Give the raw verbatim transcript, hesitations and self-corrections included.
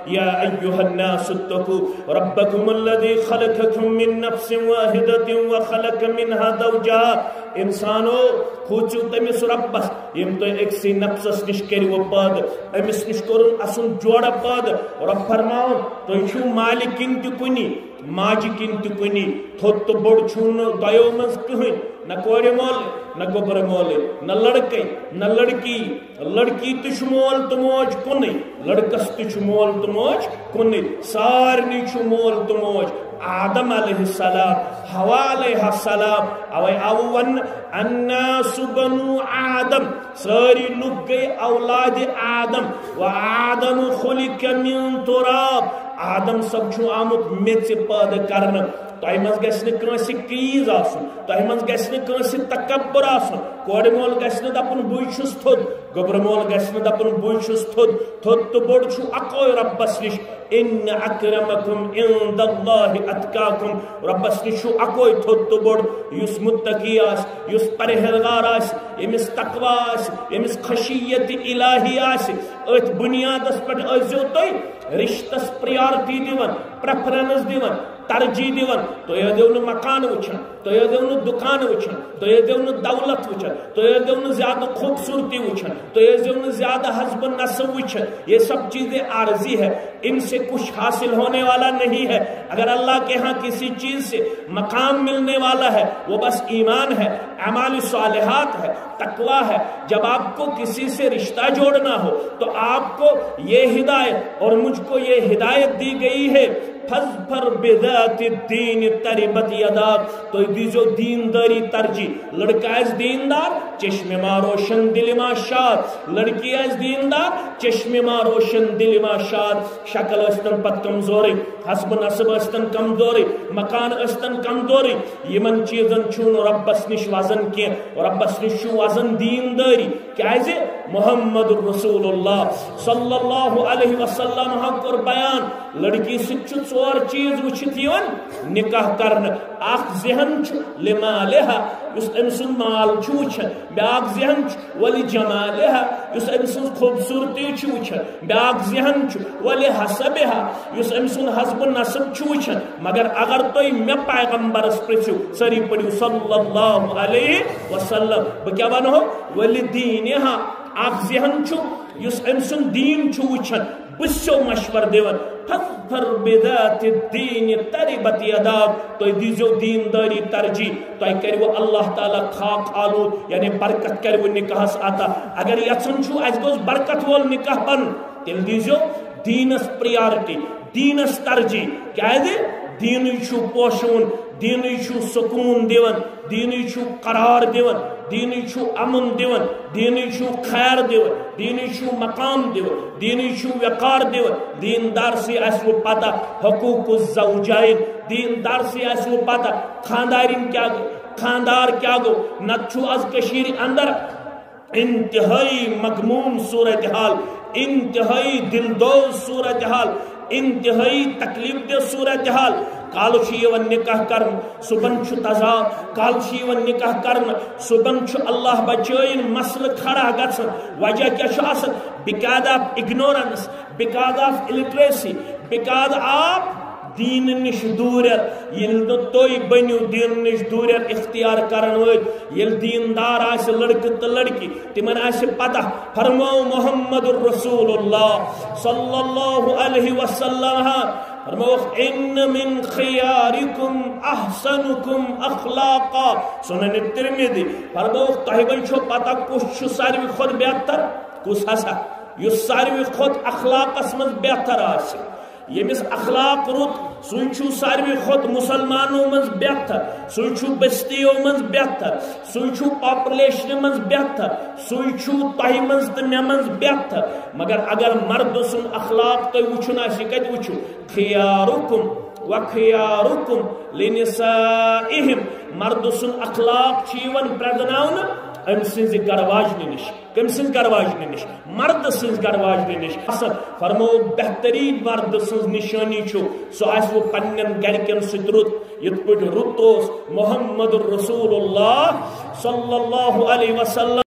يا أيها الناس اتقوا ربكم الذي خلقكم من نفس واحدة وخلق منها زوجها۔ انسانو، کھوژِو تٔمِس رۄبس، ییٚمۍ تۄہہِ أکسٕے نفسس نِش کٔرِو پٲدٕ، أمِس نِش کوٚرُن اسُن جوڑا پٲدٕ۔ رۄب فرماوُن، تُہۍ چھِو مالہِ کِنۍ تہِ کُنی، ماجہِ کِنۍ تہِ کُنی، تھوٚد تہٕ بوٚڑ چھُو نہٕ دۄیو منٛز کٕہٕنۍ، نہ کورِ مول، نہ گوٚبرٕ مولٕے، نہ لڑکے، نہ لڑکی۔ لڑکی تہِ چھُ مول تہٕ موج کُنُے، لڑکس تہِ چھُ مول تہٕ موج کُنُے، سارنٕے چھُ مول تہٕ موج۔ آدم علیہ السلام، حوا علیہ السلام، اوے آو وننہٕ، الناس بنو آدم، سٲری لُکھ گٔے اولادِ آدم۔ وآدم خلق من تراب، آدم صٲب چھُ آمُت میٚژِ پٲدٕ کرنہٕ۔ تۄہہِ منٛز گژھِ نہٕ کٲنٛسہِ کیٖز آسُن، تۄہہِ منٛز گژھِ نہٕ کٲنٛسہِ تکبر آسُن۔ کورِ مول گژھِ نہٕ دپُن، بٕے چھُس تھوٚد، گوٚبرٕ مول گژھِ نہٕ دپُن، بٕے چھُس تھوٚد۔ تھوٚد تہٕ بوٚڑ چھُ اکوے رۄبس نِش۔ ان اکرمکم عند اللہ اتقاکم، رۄبس نِش چھُ اکوے تھوٚد تہٕ بوٚڑ، یُس متقی آسہِ، یُس پرہیزگار آسہِ، ییٚمِس تقوی آسہِ، ییٚمِس خشیت الہی آسہِ۔ أتھۍ بُنیادس پٮ۪ٹھ ٲسۍزیو تُہۍ رشتس پریارٹی دِوان، پریفرنس دِوان، ترجیح دِوان۔ تُہۍ ٲسۍزیو نہٕ مکان وٕچھان، تُہۍ ٲسۍزیو نہٕ دُکان وٕچھان، تُہۍ ٲسۍزیو نہٕ دولت وٕچھان، تُہۍ ٲسۍزیو نہٕ زیادٕ خوٗبصوٗرتی وٕچھان، تُہۍ ٲسۍزیو نہٕ زیادٕ حسب نسب وٕچھان۔ یہ سب چیزیں عارضی ہے، ان سے کچھ حاصل ہونے والا نہیں ہے۔ اگر اللہ کے ہاں کسی چیز سے مقام ملنے والا ہے، وہ بس ایمان ہے، اعمال صالحات ہے، تقوی ہے۔ جب آپ کو کسی سے رشتہ جوڑنا ہو تو آپ کو یہ ہدایت اور مجھ کو یہ ہدایت دی گئی ہے، فاظفر بذات الدین تربت یداک۔ تُہۍ دیٖزیو دیٖندٲری ترجیح۔ لڑکہٕ آسہِ دیٖندار، چشمِ ما روشن دلِ ما شاد۔ لڑکی آسہِ دیٖندار، چشمِ ما روشن دلِ ما شاد۔ شکل ٲسۍتن پتہٕ کمزورٕے، حسب نسب ٲسۍتن کمزورٕے، مکان ٲسۍتن کمزورٕے، یِمن چیٖزن چھُنہٕ رۄبس نِش وزن کینٛہہ۔ رۄبس نِش چھُ وزن دیٖندٲری۔ کیازِ؟ محمد رسول اللہ صلی اللہ علیہ وسلم ہا کوٚر بیان، لڑکی سۭتۍ چھُ ژور چیٖز وٕچھِتھ یِوان نکاح کرنہٕ۔ اکھ ذہن چھُ لمالہا، یُس أمۍ سُنٛد مال چھُ وٕچھان، بیٛاکھ ذہن چھُ ولجمالہا، یُس أمۍ سٕنٛز خوٗبصوٗرتی چھُ وٕچھان، بیٛاکھ ذہن چھُ ولحسبہا، یُس أمۍ سُنٛد حسب و نسب چھُ وٕچھان۔ مگر اگر تُہۍ مےٚ پیغمبرس پرٛژھِو، سٲری پٔرِو صلی اللہ علیہ وسلم، بہٕ کیٛاہ ونہو؟ ولدینہا، اکھ ذہن چھُ یُس أمۍ سُنٛد دیٖن چھُ وٕچھان، بہٕ چھُسو مشور دِوان، فاظفر بذات الدین تربت یداک، تُہۍ دیٖزیو دیٖندٲری ترجیح، تۄہہِ کَرِوٕ اللہ تعالیٰ خاک آلوٗد، یعنی برکت کَرِوٕ نکاحس عطا۔ اگر یژھان چھُو اَسہِ گوٚژھ برکت وول نکاح بنُن، تیٚلہِ دیٖزیو دیٖنس پریارٹی، دیٖنس ترجیح۔ کیازِ؟ دیٖنٕے چھُ پوشوُن، دیٖنٕے چھُ سکوٗن دِوان، دیٖنٕے چھُ قرار دِوان، دیٖنٕے چھُ امُن دِوان، دیٖنٕے چھُ خیر دِوان، دیٖنٕے چھُ مقام دِوان، دیٖنٕے چھُ وقار دِوان۔ دیٖندارسٕے آسہِ وۄنۍ پتہ حقوق الزوجین، دیٖندارسٕے آسہِ وۄنۍ پتہ خاندارِنۍ کیٛاہ گوٚو، خاندار کیٛاہ گوٚو۔ نتہٕ چھُ از کٔشیٖرِ اندر انتہائی مغموم صورتحال، انتہائی دلدوز صورتحال، انتہائی تکلیف دہ صورتحال۔ کالہٕ چھُ یِوان نکاح کرنہٕ، صبحن چھُ تضاد، کالہٕ چھُ یِوان نکاح کرنہٕ، صبحن چھُ اللہ بچٲیِن مسلہٕ کھڑا گژھان۔ وجہ کیٛاہ چھُ آسان؟ Because of ignorance، because of illiteracy، because of دیٖن نِش دوٗرٮ۪ر۔ ییٚلہِ نہٕ تُہۍ بٔنِو دیٖن نِش دوٗرٮ۪ر اختیار کرن وٲلۍ، ییٚلہِ دیٖندار آسہِ لڑکہٕ تہٕ لڑکی، تِمن آسہِ پتہ۔ فرموو محمد رسول اللہ صلی اللہ علیہ وسلم، فرمووُکھ، ان من خیارکم احسنکم اخلاقا۔ سنن ترمذی۔ فرمووُکھ، تۄہہِ وۄنۍ چھو پتہ کُس چھُ ساروی کھۄتہٕ بہتر؟ کُس ہسا؟ یُس ساروی کھۄتہٕ اخلاقس منٛز بہتر آسہِ۔ ییٚمِس اخلاق رُت، سُے چھُ ساروی کھۄتہٕ مُسلمانو منٛز بہتر، سُے چھُ بستیو منٛز بہتر، سُے چھُ پاپولیشنہِ منٛز بہتر، سُے چھُ تۄہہِ منٛز تہٕ مےٚ منٛز بہتر۔ مگر اگر مردٕ سُنٛد اخلاق تۄہہِ وٕچھُن آسہِ، یہِ کتہِ وٕچھِو؟ خیارکم و خیارکم لنسائہم۔ مردٕ سُنٛد اخلاق چھُ یِوان پرٛزناونہٕ أمۍ سٕنٛزِ گرٕ واجنہِ نِش۔ کٔمۍ سٕنٛز گرٕ واجنہِ نِش؟ مردٕ سٕنٛز گرٕ واجنہِ نِش۔ اصل فرموو، بہتریٖن مردٕ سٕنٛز نِشٲنی چھُ، سُہ آسہِ وۄنۍ پننٮ۪ن گرِکٮ۪ن سۭتۍ رُت، یِتھ پٲٹھۍ رُت اوس محمد رسول اللہ صلی اللہ علیہ وسلم۔